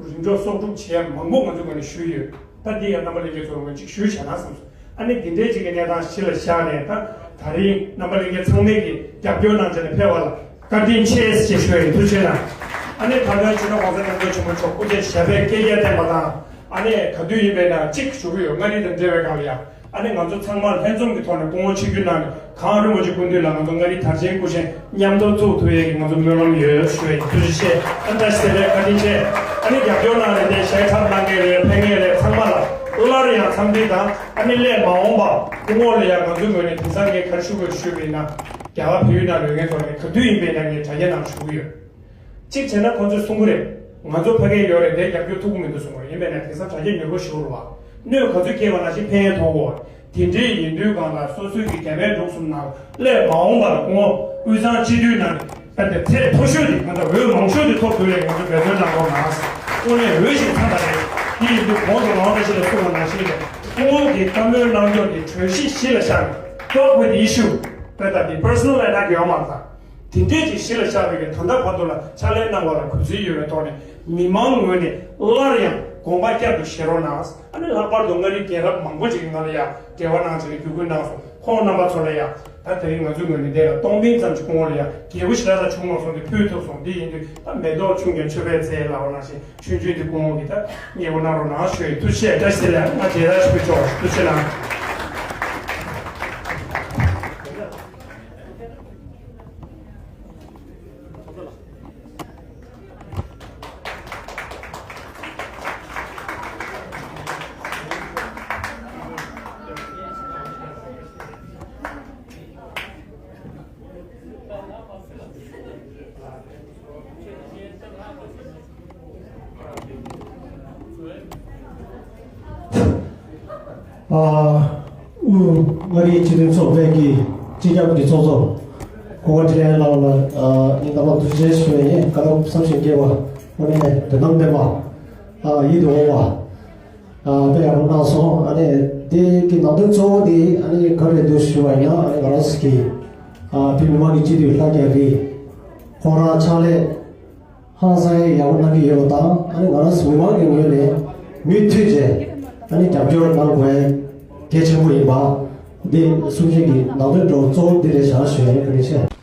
རིམ་གྲོ་གསོག་སྒྲུབ་བྱེད་ཡ་མང་པོ་ང་ཚོ་ངོས་ནས་ཞུས་ཡོད། ད་འདི་ཡང་རྣམ་པ་ལྷན་རྒྱས་ཚོར་ངོས་ཅིག་ཞུས་བྱས་ན་བསམ་སོང་། ཨ་ནི་འདི་འདྲའི་ཅིག་གི་གནས་སྟངས་གཞི་ལ་བཞག་ནས་ད་ད་རིང་རྣམ་པ་ལྷན་རྒྱས་ཚང་མས་ཀྱི་རྒྱབ་སྐྱོར་གནང་བྱས་ནས་ཕེབས་པ་ལ་བཀའ་དྲིན་ཆེ་ཞེས་ཞུ་བའི་ཐུགས་རྗེ་གནང་། ཨ་ནི་ད་ལྟ་སྤྱི་ནོར་༸གོང་ས་༸སྐྱབས་མགོན་ཆེན་པོ་མཆོག་སྐུ་ཚེ་ཞབས་པད་བསྐལ་བརྒྱར་བརྟན་པ་དང་ཨ་ནི་ག་དུས་ཡིན་པའི་ནང་གཅིག་ཞུ་གི་ཡོད། མངའ་རིས་དང་འབྲེལ་བའི་སྒང་ལ་ཡ་ཨ་ནི་ང་ཚོ་ཚང་མ་ལྷན་འཛོམས་ཀྱི་ཐོག་ནས་སྐུ་ངོ་ཆིབས་བསྒྱུར་གནང་ནས་གངས་རིན་པོ་ཆེ་སྐུ་མདུན་ལ་ང་ཚོ་མངའ་རིས་དར་ཆེན་སྐུ་ཆེན་མཉམ་དུ་བཙུགས་ཐུབ་ཡས་ཀྱི་ང་ཚོ་སྨོན་ལམ་ཡོད་ཞུ་བའི་ཐུགས་རྗེ་ཆེ། ཨ་ནི་བཀྲ་ཤིས་བདེ་ལེགས་བཀའ་དྲིན་ཆེ། ཨ་ནི་རྒྱབ་སྐྱོར་གནང་ནས་དེ་ཞལ་འཁྲབ་གནང་མཁན་རེད་ཕེབས་མཁན་རེད་ཚང་མ་ལ་སླར་ཡང་འཚམས་འདྲི་དང་ཨ་ནི་སླད་མ་འོངས་པ་སྐུ་ངོ་ལ་ཡང་ང་ཚོའི་ངོས་ནས་དེང་སང་ངས་ག་རེ་ཞུ་དགོས་ཞུས་པ་ཡིན་ན་རྒྱ་གར་བལ་ཡུལ་ནང་ལོག་མཁན་ཚོ་ནས་ག་དུས་ཡིན་པའི་ནང་ངས་དྲ་རྒྱ་ནང་ཞུ་གི་ཡོད། གཅིག་བྱས་ན་ཁོང་ཚོས་གསུང་གི་རེད། ང་ཚོ་ཕ་གིར་ཡོད་རེད་དེ་རྒྱབ་སྐྱོར་ཐུབ་ཀྱི་མི་འདུག་གསུང་གི་རེད། ཡིན་པས་ན་དེང་སང་དྲ་རྒྱ་མྱུར་པོ་ཞིག་རེད་བ། གནོད་ག་ཚོད་སྐྱེལ་བ་ནང་བཞིན་ཕན་ཡོན་ཐོགས་གོ། དེ་འདྲའི་ཡིན་དུས་སྒང་ལ་སོ་སོའི་གི་རྒྱ་བལ་འབྲུག་གསུམ་ནང་སླད་མ་འོངས་པར་སྐུ་ངོ་དབུས་གཙང་སྤྱི་འཐུས་ནང་ནས་ད་ལྟ་ཚད་མཐོ་ཤོས་དེ་ང་ཚོ་འོས་མང་ཤོས་དེ་ཐོབ་དགོས་རེད། ང་ཚོ་འབད་བརྩོན་གནང་རོགས་གནང་། དངོས་གནས་འོས་ཤིག་ཚང་བ་རེད། དེ་ཡིན་དུས་གོང་དུ་ལོང་བ་ཞིག་ལ་གསུངས་པ་ནང་བཞིན་རེད། སྐུ་ངོ་གི་བཀའ་མོལ་གནང་ཕྱོགས་དེ་གྲོས་གཞི་གཞི་ལ་བཞག་ནས་talk with issue དཔེ་ལྟ་དེ་personal attack ཡོད་མ་རེད། དེ་འདྲས་ཀྱི་གཞི་ལ་བཞག་པའི་གི་ད་ལྟ་བར་དུ་ལ་ཕྱག་ལས་གནང་བ་ལ་གུས་བརྩི་ཡོད་པའི་ཐོག་ནས་མི་མང་ངོས་ནས་སླར་ཡང་དགོངས་པ་བསྐྱར་དུ་བཞེས་རོགས་གནང་། ཨ་ནི་ལྷག་པར་དུ་མངའ་རིས་རྒན་རབས་མང་པོ་ཅིག་གིས་ང་ལ་ཡང་འབྲེལ་བ་གནང་བྱས་ནས་བརྒྱུད་སྐུལ་གནང་སོང་། ཁོང་རྣམ་པ་ཚོ་ལ་ཡང་ད་དེ་རིང་ང་ཚོའི་ངོས་ནས་འདི་ལ་སྟོང་པིན་ཙམ་ཅིག་སྐུ་ངོ་ལ་ཡང་རྒྱལ་པོ་ཞེ་དྲག་ལ་བྱུང་མ་སོང་སྟེ་ཕུལ་ཐུབ་སོང་། འདི་ཡིན་དུས་ད་མེ་ཏོག་ཆུང་ཀྱང་མཆོད་པའི་རྫས་ལབ་པ་ནང་བཞིན། ཆུང་ཆུང་དེ་སྐུ་ངོ་གིས་ད་མཉེས་པོ་གནང་རོགས་གནང་ཞུ་ཡི། ཐུགས་རྗེ་ཆེ། བཀྲ་ཤིས་བདེ་ལེགས། ང་མཇལ་དར་ཞུ་ཆོག་ཐུགས་རྗེ་གནང་། ཨ། དབུས་མངའ་རིས་སྤྱི་མཐུན་ཚོགས་པའི་གི་སྤྱི་ཁྱབ་ཀྱི་ཚོགས་གཙོ་གོ་བ་ཁྲི་ལན་ལགས་ལ། ཨ། ངས་རྣམ་པ་ཐུགས་རྗེ་ཆེ་ཞུ་ཡ་ཡིན། བཀའ་སློབ་གསར་བཞེངས་རྒྱས་པ་དངོས་གནས་དོན་དམ་བདེན་པ། ཨ། ཡིད་དུ་འོང་བ། ཨ། དཔེ་ཡག་པོ་གནང་སོང་། ཨ་ནི་དེ་གི་ནང་དོན་གཙོ་བོ་དེ་ཨ་ནི་ག་རེ་འདུག་ཞུ་བ་ཡིན་ན། ཨ་ནི་ང་རང་ཚོ་གི། ཨ། བོད་མི་མང་གི་སྤྱི་འཐུས་ལྷ་རྒྱ་རི་ཁོང་རང་ཕྱག་ལས་ཧང་སང་ཡག་པོ་གནང་གི་ཡོད་པ་དང་། ཨ་ནི་ང་རང་ཚོ་མི་མང་གི་ངོས་ནས་མུ་མཐུད་བྱས་ཨ་ནི་རྒྱབ་སྐྱོར་གནང་དགོས་ཡ་གལ་ཆེན་པོ་ཡིན་པ། འདི་གསུང་བཤད་ཀྱི་ནང་དོན་གཙོ་བོ་འདི་རེད་བཞག་ཞུ་ཡ་ཡིན། བཀའ་དྲིན་ཆེ།